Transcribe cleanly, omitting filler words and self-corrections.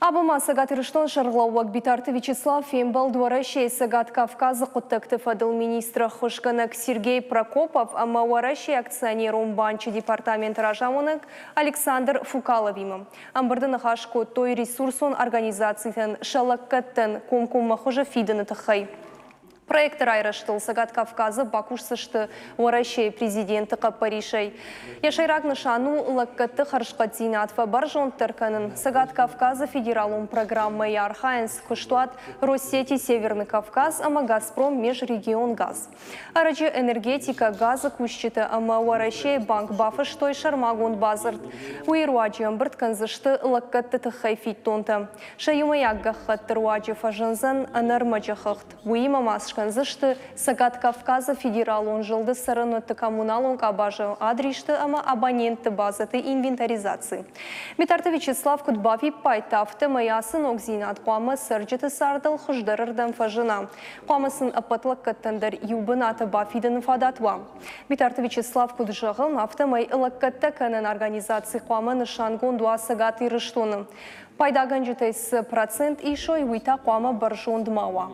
Абон ма Цӕгат Ирыстоны сӕргълӕууӕг Битарты Вячеслав фембӕлд Уӕрӕсейы Цӕгат Кавказы хъуыддӕгты фӕдыл министры ӕххуысгӕнӕг Сергей Прокопов ӕмӕ Уӕрӕсейы акционерон банчы департаменты разамонӕг Александр Фукаловимӕ. Ӕмбырды ныхас кодтой ресурсон организацитӕн сӕ лӕггӕдтӕн комкоммӕ хуызы фидыны тыххӕй. Проекты райрӕзтыл Цӕгат Кавказы бакусдзысты Уӕрӕсейы президенты хъӕппӕрисӕй. Йӕ сӕйраг нысан у лӕггӕдты хӕрзхъӕддзинад фӕбӕрзонддӕр кӕнын. Цӕгат Кавказы федералон программӕйы архайынц куыстуат Россети Северный Кавказ ӕмӕ Газпром Межрегионгаз. Ӕрӕджы энергетикӕ, газы кусджытӕ ӕмӕ Уӕрӕсейы банк бафыстой сӕрмагонд бадзырд. Уый руаджы ӕмбырд кӕндзысты лӕггӕдты тыххӕй фиддонтӕ. Сӕ иумӕйаг гӕххӕтты руаджы фӕзындзӕн ӕнӕрмӕджы хыгъд. Уыимӕ ма скӕндзысты Цӕгат Кавказы федералон зылды цӕрӕнуӕтты коммуналон къабазы адристы ӕмӕ абонентты базӕты инвентаризаци. Битарты Вячеслав куыд бафиппайдта, афтӕмӕй ацы ногдзинад хъуамӕ цӕрджыты цардыл хуыздӕрырдӕм фӕзына. Хъуамӕ сын ӕппӕт лӕггӕдтӕн дӕр иу бынаты бафидыны фадат уа. Битарты Вячеслав куыд зӕгъы, афтӕмӕй лӕггӕдтӕ кӕнӕн организаци хъуамӕ нысангонд уа Цӕгат Ирыстоны. Пайдагӕнджытӕй цы процент исой, уый та хъуамӕ бӕрзонд ма уа.